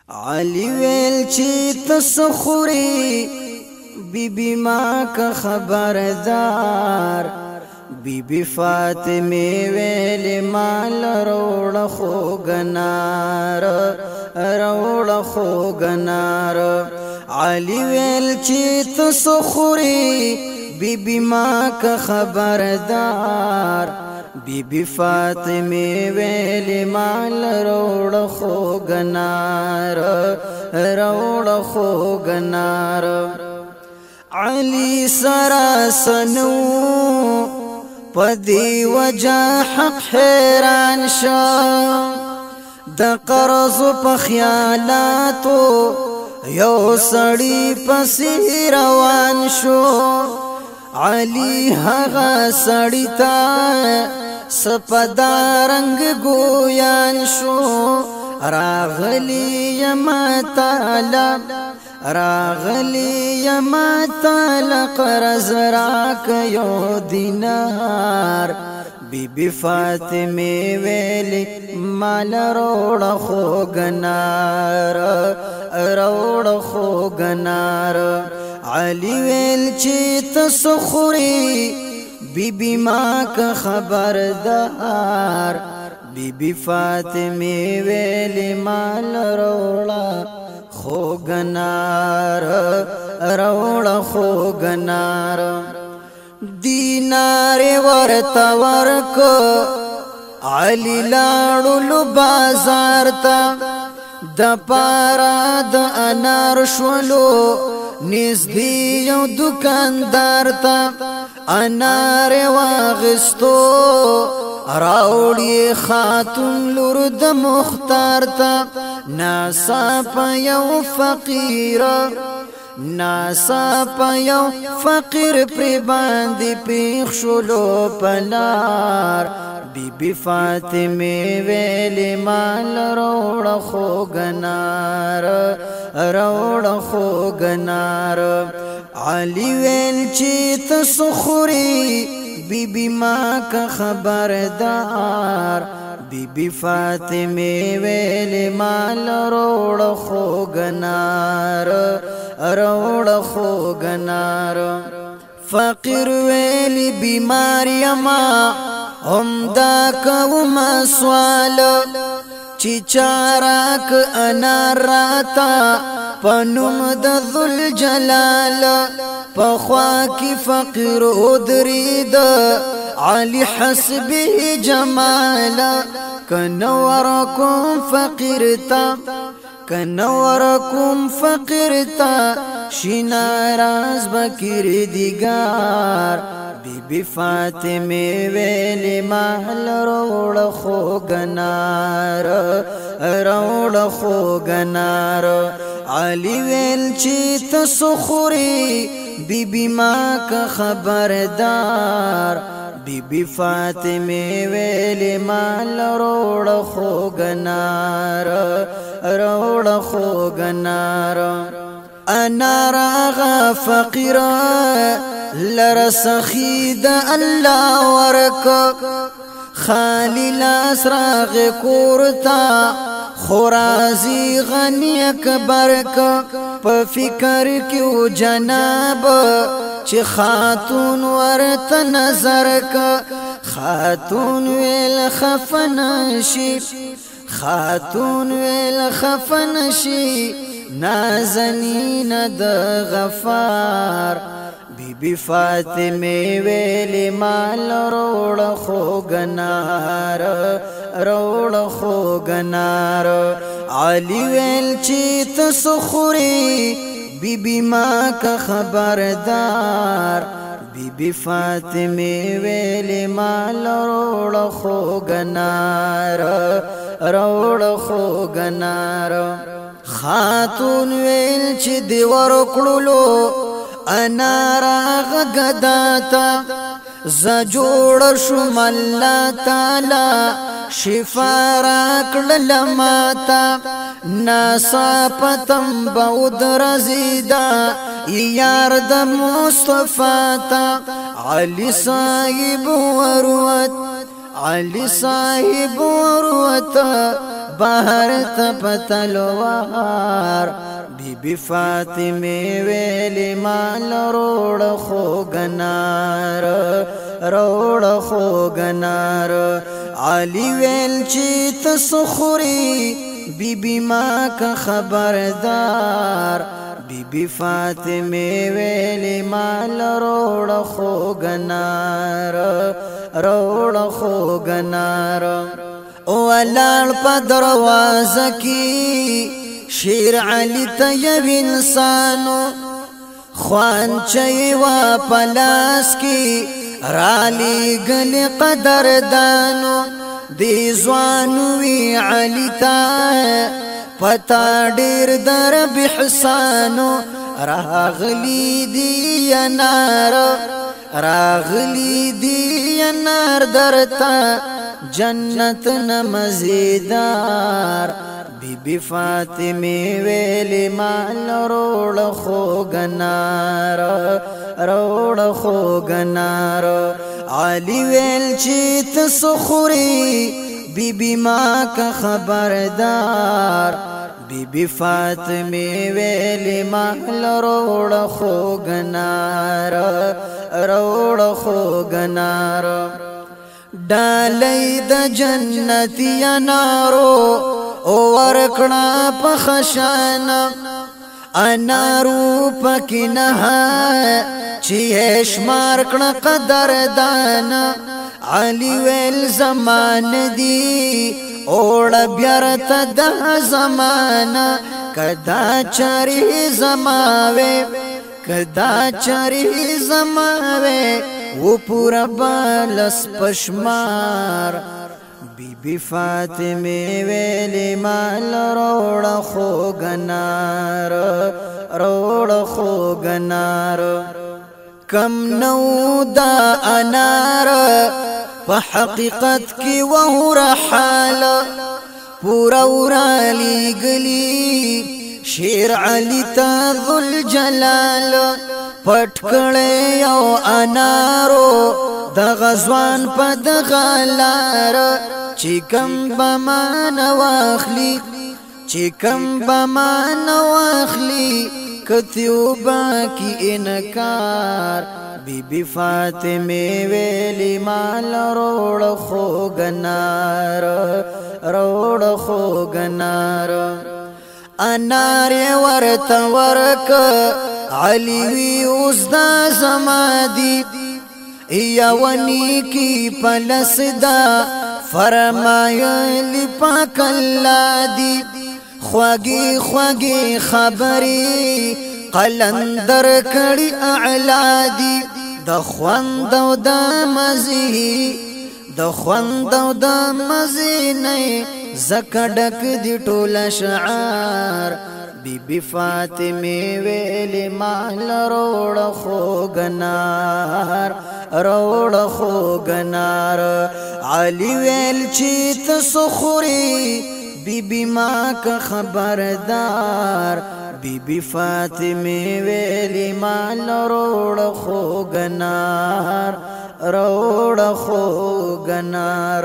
علي ویل چې تسخوري بی بی ما که خبردار، بی بی فاطمه ویل مال روړ خوګنار، روړ خوګنار۔ علي ویل چې تسخوري بی بی ما که خبردار، بی بی فاطمه ویل مال روړ خوګنار، روړ خوګنار۔ علی سرا سنو پدی وجه حق حیران شا، د قرض په خیالاتو یو سړی پسې روان شو۔ علی هغه سړی ته سپدارنګ ګویان شو، راغلی یما تعالی، راغلی یما تعالی قرض راک یو دینار۔ بی بی فاطمه ویلی مال روړ خوګنار، روړ خوګنار۔ علي ویل چې تسخوري بی بی ما که خبردار، بی بی فاطمه ویلی مال روړه خوګنار، روړه خوګنار۔ دینار ورته ورک علي لاړو بازار ته، د پارا د انار شولو نږدې یو دکاندار ته، انار واغستو راوړي خاتون لور د مختار ته۔ ناسا په یو فقیر، ناسا په یو فقیر پر باندې پیښ شولو پلار۔ بی بی فاطمه ویل مال روړ خوګنار، روړ خوګنار۔ علي ویل چې تسخوري بی بی ما که خبردار، بی بی فاطمه ویل مال روړ خوګنار، روړ خوګنار۔ فقیر ویل بیمار یما هم دا کوم سوال، چې چاراک انار راتا پنوم د ذل جلال۔ پخوا کی فقیر ادرید علی حسبی جمال، کنور کوم فقیر تا، کنور کوم فقیر تا شینا راز بکر دیگار۔ بی بی فاطمه ویل مال روړ خوګنار، روړ خوګنار۔ علي ویل چې تسخوري بی بی ما که خبردار، بی بی فاطمه ویل مال روړ خوګنار، روړ خوګنار۔ انا راغ فقیر لر سخی د الله ورک، خالی لاس راغ کورتا خورازی غنی اکبر ک۔ په فکر کې و جناب چې خاتون ورته نظر ک، خاتون ویل خفن شي، خاتون ویل خفن شي نازنین د غفار۔ بی بی فاطمه ویل مال روړ خوګنار، روړ خوګنار۔ علي ویل چې تسخوري بی بی ما که خبردار، بی بی فاطمه ویل مال روړ خوګنار، روړ خوګنار۔ خاتون ویل چې دی ورکړلو انا راغ غداتا، ز جوړ شوم الله تعالی شفا راکړل ماتا۔ ناسا پتم بود رزیدا یار د مصطفی تا، علی صاحب وروت، علي صاحب وروته بهر ته پتلوار. بی بی فاطمه ویلی مال روړ خوګنار، روړ خوګنار. علي ویل چې تسخوري بی بی ما که خبردار. بی بی فاطمه ویلی مال روړ خوګنار، روړ خوګنار. او لاړ په دروازه کې شیر علي ته یو انسانو، خوان چي وا پلاس کې رالی گل قدردانو. دی ځوان وی علي تا پتا ډیر در بحسانو، راغلی دی انار، راغلی دی انار درتا جنت نمزیدار. بی بی فاطمه ویلی مال روړ خوګنار، روړ خوګنار. علي ویل چې تسخوري بی بی ما که خبردار. بی بی فاطمه ویلی مال روړ خوګنار، روړ خوګنار. ډالۍ د جنتی انارو او ورکړه په خشان، انارو پکې نه چې شمار کړه قدردان. علي ویل زمان دی اوړه بیرته د زمانہ، کدا چری زماوي، کدا چری زماوي و پورا بالس پشمار. بی بی فاطمه ویلی مال روړ خوګنار، روړ خوګنار. کم نو دا انار په حقیقت کې وهور حال، پورا ورالی گلی شیر علی تا ذل جلال. پټ کړي یو انارو د غزوان په دغه لار، چې کم بمان واخلي، چې کم بمان واخلي کتیو باقی انکار. بی بی فاطمه ویلی مال روړ خوګنار، روړ خوګنار. انار ورته ورک علي وی اوس دا زما دی، یا ونی کی پلس دا فرمایلی پاک الله دی. خواږي خواږي خبري قلندر کړي اعلی دی، د خوند او د مزي، د خوند او د مزي نه زکه ډک دی ټول شعار. بی بی فاطمه ویلی مال روړ خوګنار، روړ خوګنار. علي ویل چې تسخوري بی بی ما که خبردار. بی بی فاطمه ویلی مال روړ خوګنار، روړ خوګنار.